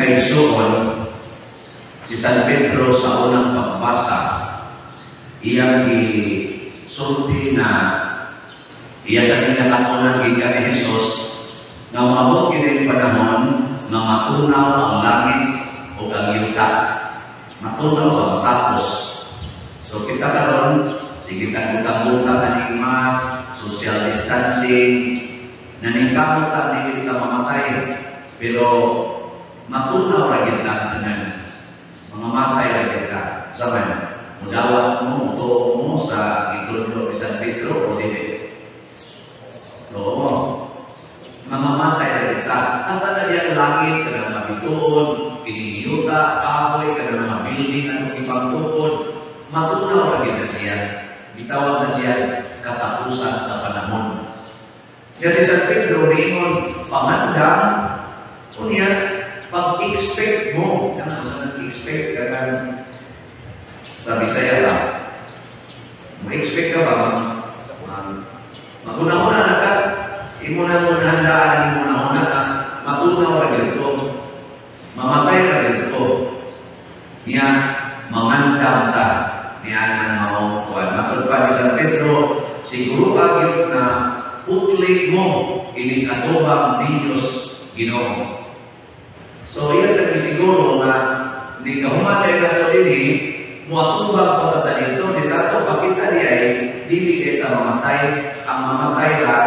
Kaigsuon, si San Pedro sa unang pagbasa, iyang gisulti na iya sa kinakatunan gikan ni Jesus nga moabot kini panahon nga matunaw ang langit ug ang yuta. Matunaw ang matapos. So kita karon, sige tag butang-butang aning mask, social distancing, naningkamot ta dili ta mamatay, pero matunaw ra gyud ta tanan. Mamamatay ra gyud ta. Sa man, mudawat mo, mutuo mo sa gitudlo ni San Pedro o dili? Tuo mo. Mamamatay ra gyud ta. Hasta na diyang langit, kanang mabituon, kining yuta, kahoy, kanang mga building, anong ipangtukod, matunaw ra gyud na siya. Gitawag na siya katapusan sa panahon. Kasi San Pedro niingon, pamandang, unya, pag-expect mo, ang sa expect ka ng sa Bisaya ba? Mo-expect ka ba? Maguna-una na ka, imo na mo nahandaan, imo na una ka, matunaw ra gyud ko, mamatay ra gyud ko. Niya, mangandam ta, niya nang maong kuwan. Matod pa ni San Pedro, siguro ka gyud na putli mo ining atubang ninyos Ginoo. So iya sa gisiguro nga ni kahuman na to dinhi, muatubang pa sa dito di sa ato pakita di ay dili kay ta mamatay, ang mamatay ra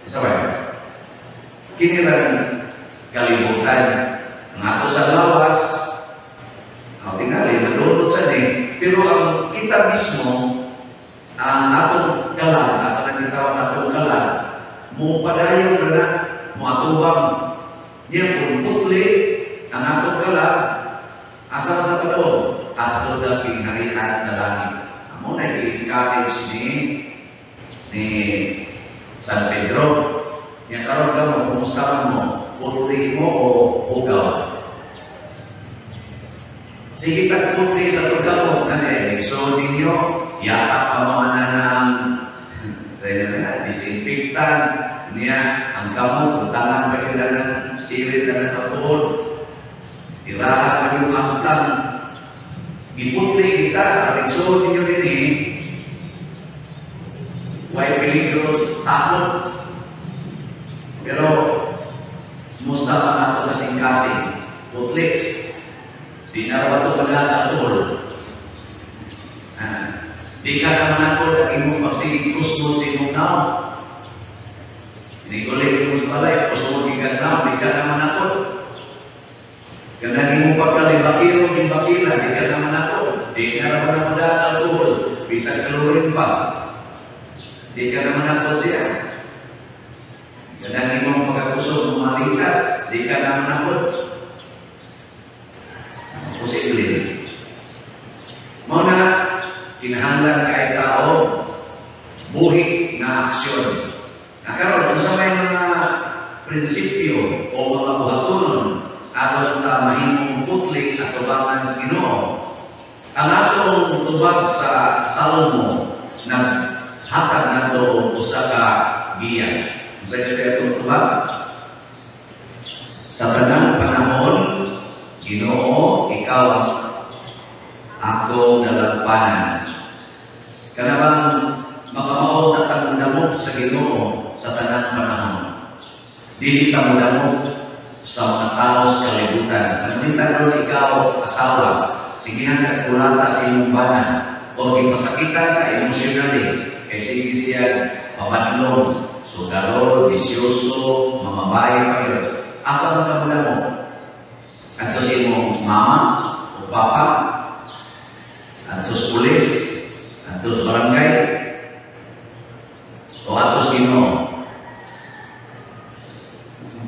sa ba kini ra kalibutan ang ato sa lawas ang tingali madulot sa ni, pero ang kita mismo, ang atong kalag, ato nang gitawag atong kalag, mo padayon ra na moatubang niya. Kung putli ang atong kalag, asa man ta padung? Adto ta sa gingharian sa langit. Amo na i-encourage ni San Pedro. Nya karon ka mo, kumusta man mo? Putli mo o hugaw? Sige tag putli sa tugamo na so ninyo, yatak pa mo na ng sa inyo na disinfectant niya ang kamot, butangan pa nila ng sirit na ng alcohol, iraha pa yung angtang, giputli kita, aron igsoon ninyo dinhi, way peligro, takot. Pero musta man ato kasing-kasing? Putli. Di na raw ito madala alcohol. Ah, di ka naman ako ang imong pagsigig kusmod sa imong naong. Inigulit mo sa balay, kusmod gikan naong, di ka naman ako. Kanang imong pagkalibakiro, bakila, di ka naman ako. Di na raw na madala alcohol, bisan chlorine pa. Di ka naman ako siya. Kanang imong pagkakusog, malikas, di ka naman ako. Posible. Mao na, kinahanglan kay tao buhi na aksyon. Nakaroon, unsa may mga prinsipyo o mga buhatonon aron ta mahimong putli atubangan sa Ginoo? Ang atong tubag sa Salmo naghatag nato og usa ka giya. Unsa kay atong tubag? "Sa tanang panahon, Ginoo, ikaw ang akong dalagpanan." Kana bang makamao ta tang damog sa Ginoo sa tanang panahon? Dili ta modamog sa mga tao sa kalibutan. Pananglitan ron ikaw asawa, sigihan ka kulata sa imong bana o gipasakitan ka emotionally kay sige siya pabadlong, sugalol, bisyoso, mamabay pa yun. Asa man ka mo? Adto sa imong mama o papa? Adto sa pulis? Adto sa barangay? O adto sa Ginoo?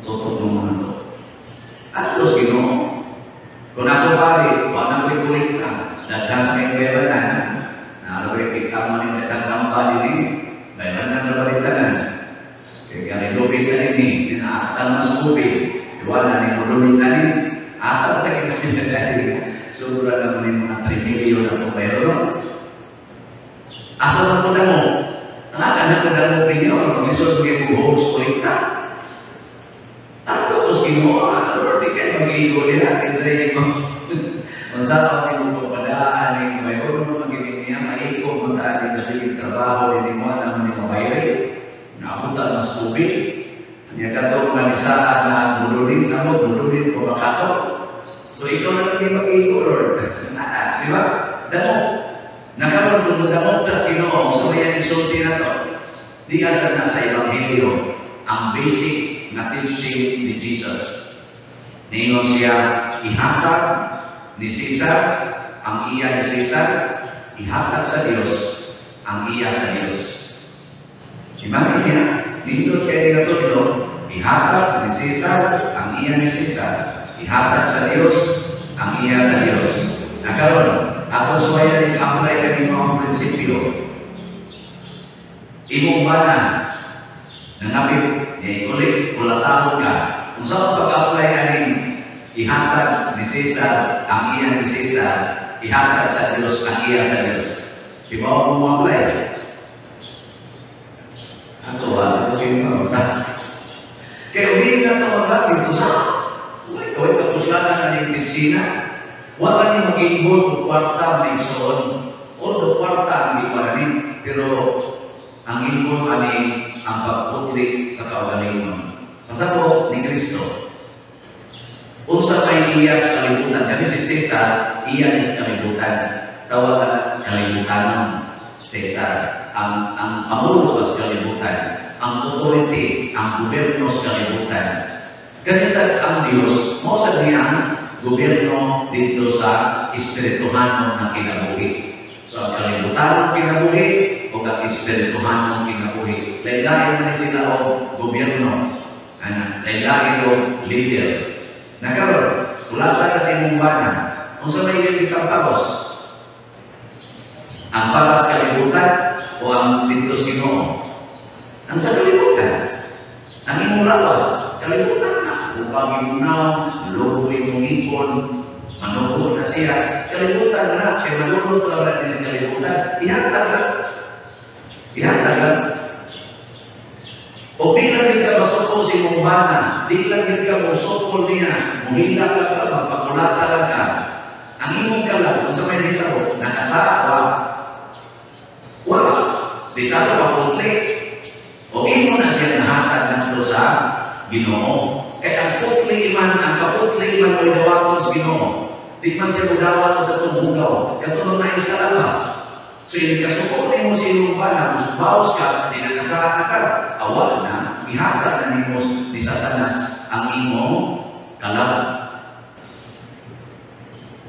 Tutok mo mga to. Adto sa Ginoo. Kung ako pare, wa na ko'y kolekta. Daghang kay pera na. Naalo ko'y kita mo ni daghang namba din. Bayaran na naman tanan. Kaya gani lupit na ini, inaaktan mas tubig. Duwa na ni nulunit na ni. Asa pa tayo na dahil sobra naman yung mga 3 million na itong bayro, no? Asa man ko na mo? Ang anak ko na mo pinyo, ang paglisod mo yung buhos kolekta. Ato ko sa Ginoo, ah, Lord, di kayo mag-igo niya. Kasi imo, unsa ka mo papadaan ni may uno magiging niya maikog mo ta di kasi trabaho ni mo na mo ni mabayri. Naabutan mas tubig. Nya kato mga nisaan na mudulin ka mo, mudulin ko makato. So ikaw na lang yung mag-igo, Lord. Ah, di ba? Damo. Nakaroon kung damog tas Ginoo, sa may isulti na to. Di asa na sa Ebanghelyo ang basic na teaching ni Jesus. Niingon siya, ihatag ni Caesar ang iya ni Caesar, ihatag sa Dios ang iya sa Dios. Imagine niya, nindot kay nga tudlo, ihatag ni Caesar ang iya ni Caesar, ihatag sa Dios ang iya sa Dios. Nakaron, atong suwayan ni apply kani mga prinsipyo. Imong bana, nangapit, niya uli, kulataon ka. Kung sa pag-apply aning ihatag ni Caesar ang iya ni Caesar, ihatag sa Dios ang iya sa Dios. Di ba mo apply? Ako, asa ko yun mo. Kaya umili na ito maggamit ito sa uy, kaway kapuslanan na ng bitsina. Wala ni mag-involve og kwarta may isuon. Although kwarta ang di pa ni, pero ang involve ani ang pagputli sa kaugalingon. Pasako ni Kristo. Unsa may iya sa kalibutan? Kani si Caesar, iya ni sa kalibutan. Tawag na kalibutanon Caesar. Ang pangulo sa kalibutan, ang authority, ang gobyerno sa kalibutan. Kani sa ang Dios, mao sa niya ang gobyerno dito sa espirituhanon ng kinabuhi. So ang kalibutan ng kinabuhi o ang espirituhanon ng kinabuhi. Lain-lain na ni sila og gobyerno. Ana, lain-lain og leader. Nakaron, kulata ka sa imong bana. Unsa may iyang gitampagos? Ang para sa kalibutan o ang dito sa Ginoo? Ang sa kalibutan. Ang imong lawas, kalibutan na. Upang imong naong, lugo imong ipon, manugo na siya. Kalibutan na, kay malunod ka na din sa kalibutan. Ihatag lang. Ihatag lang. O di lang din ka masukol sa imong bana, di lang din ka musukol niya, muhilak lang ka, magpakulata lang ka. Ang imong kalag, kung sa may nahitabo, nakasawa, wala. Di sa ito maputli. O imo na siya nahatag ngadto sa Ginoo. Kaya ang putli man, ang kaputli man mo'y dawaton sa Ginoo. Di man siya mudawat o katong bugaw. Katong mga isalama. So, ini kasukol nimo sa imong bana, baos ka, di nakasala ka, awal na, ihatag na nimo ni Satanas ang imong kalag.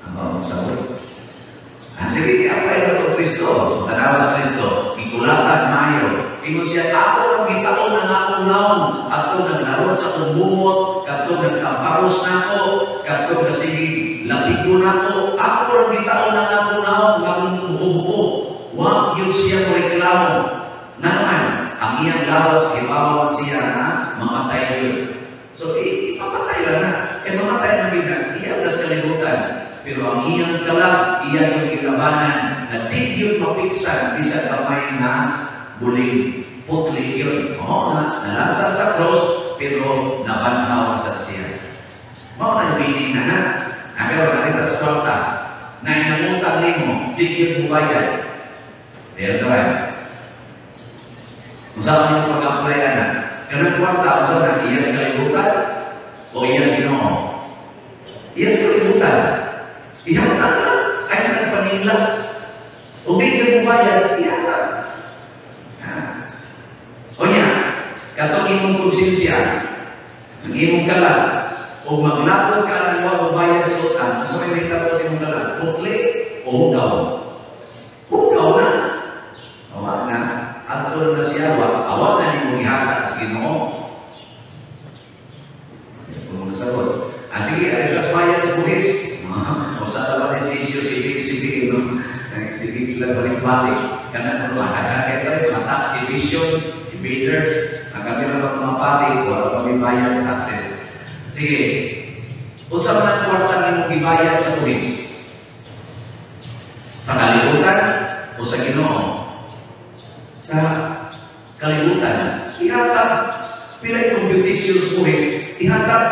Ang bawang sagot. Ah, sige, i-apply na ito Kristo. Tanawa sa Kristo. Ikulatan mayo. Ingon siya, ako ang gitaon ng akong naong. Ato naglaron sa akong bumot. Kato nagtamparos nako. Kato nasigi latigo nako. Ako ang gitaon ng akong naong. Ang akong buko-buko. Wa gyud siya mo reklamo. Naman, ang iyang lawas, gibawan siya na mamatay yun. So, ipapatay lang na. Kaya mamatay na bilang, iya sa kalibutan. Pero ang iyang kalag, iyang yung gilabanan, na di yun mapiksan, bisan kamay na buling. Putli yun. Oo na, nalansang sa cross, pero nabanhaw na sa siya. Mao na yung meaning na na. Nagawa na rin sa kwarta. Na inangutang nimo, di yun mubayad. Kaya sa right. Kung saan yung pag-apply na, kanang kwarta, kung saan na, iyas kalibutan o iyas Ginoo? Iyas kalibutan. Ihatag lang. Ay nagpaningla. O di ka mubayad, ihatag. O niya, katong imong konsensya, ang imong kalag, o maglakod ka ng wa mobayad sa utang, kung sa may mahitabo sa imong kalag, putli o hugaw? Hugaw na. Awa na. Ato na siya, awa na nimo gihatag sa Ginoo. Kung nasagot. Ah, sige, ay kas bayad sa buhis. O sa laban is issue sa ibig no? Sige, lang balik-balik. Kanang ano, ang tayo, mga tax evasion, evaders, ang kami na mga pari, wala pa may bayad sa taxes. Sige, unsa man ang kwarta imong gibayad sa buhis? Sa kalibutan o sa Ginoo? Sa kalibutan. Ihatag, pilay computation sa buhis, ihatag.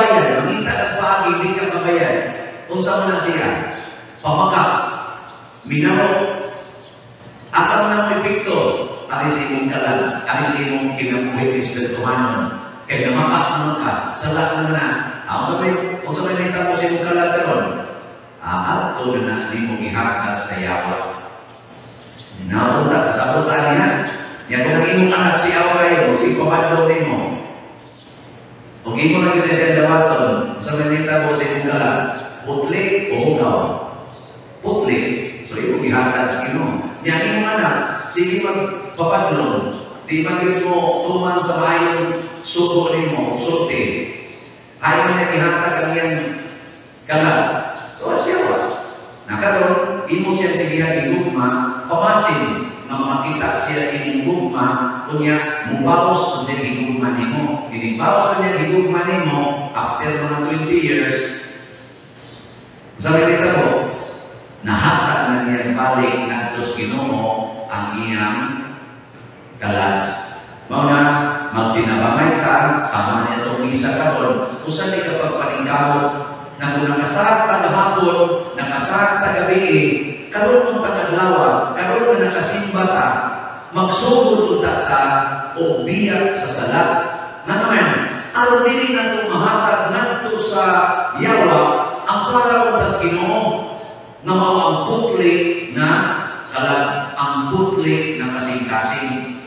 bayad, mangita kag paagi, di ka kabayad. Unsa man na siya? Pamakak, minaro, asa man ang epekto? Ari sa imong kalag, ari sa imong kinabuhi espirituhanon. Kay namakak naman ka, sala naman na. Ah, unsa may nahitabo sa imong kalag karon? Ah, adto na na nimo gihatag sa yawa. Naunta, kasabot niya. Ya kung ang imong anak si away, si pabandong nimo. Kung imo na kita siya dawaton, sa may nahitabo sa imong kalag, putli o hugaw? Putli. So imong gihatag sa Ginoo. Nya imong anak, sige magpapadlong, di man gyud mo tuman sa maayong sugo nimo, sulti. Ayaw niya gihatag ang iyang kalag. So siya ba? Nakaroon, imo siya sige gigugma, pamasin nga makakita siya sa imong gugma, unya mubawas sa gigugma nimo. Ginibawas niya gigugma nimo after mga 20 years. Sabi kita po, nahatag na niya balik ngadto sa Ginoo ang iyang kalag. Mao na magtinabangay ta sama niya itong misa karon, usa ni kapag paningkamot na kung nakasarap ta gahapon, nakasarap ta gabi, karon unta adlaw, karon nga nakasimba ta, magsugod unta ta og biya sa sala. Nga naman, aron dili nato mahatag ngadto sa yawa ang para unta sa Ginoo nga mao ang putli na kalag, ang putli na kasing-kasing.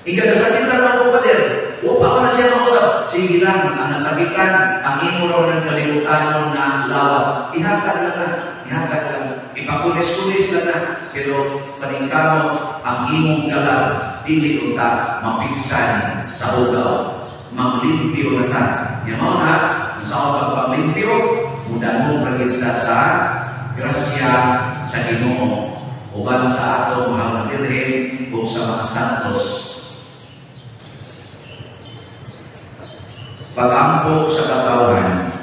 Ika nasakitan ako, pader, wa pa ko na siya mausap. Sige lang, ang nasakitan, ang imo raw ng kalibutan na lawas. Ihatag lang na, ihatag lang. Ipakulis-kulis lang na. Pero paningkamot, ang imong kalag, dili unta mapigsan sa hugaw. Maglimpyo na ta. Nya mao na, kung sa pagpaglimpyo, mudangog ra kita sa grasya sa Ginoo uban sa atong mahal na Birhen ug sa mga santos. Pag-ampo sa katawhan.